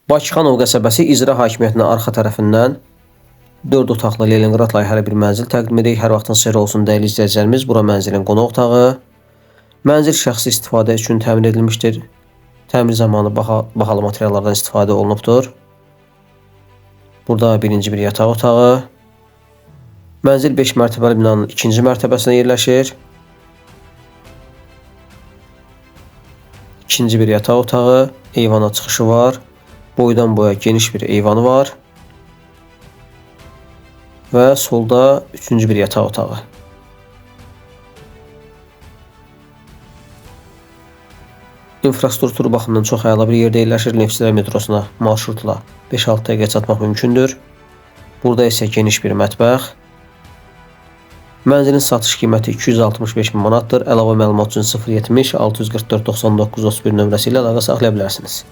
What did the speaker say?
Bakıxanov qəsəbəsi İcra Hakimiyyətinin arxa tərəfindən 4 otaqlı Leninqrad layihəli bir mənzil təqdim edirik. Hər vaxtınız xeyir olsun dəyərli izləyicilərimiz. Bura mənzilin qonaq otağı. Mənzil şəxsi istifadə üçün təmir edilmişdir. Təmir zamanı bahalı materiallardan istifadə olunubdur. Burada birinci bir yataq otağı. Mənzil 5 mərtəbəli binanın ikinci mərtəbəsində yerləşir. İkinci bir yataq otağı, eyvana çıxışı var. Boydan boya geniş bir eyvanı var. Və solda üçüncü bir yataq otağı. İnfrastruktur baxımından çox əla bir yerdə yerləşir. Neftçilər metrosuna marşrutla 5-6 dəqiqə çatmaq mümkündür. Burada isə geniş bir mətbəx. Mənzilin satış qiyməti 265 min manatdır. Əlavə məlumat üçün 070 644 99 31 nömrəsi ilə əlaqə saxlaya bilərsiniz.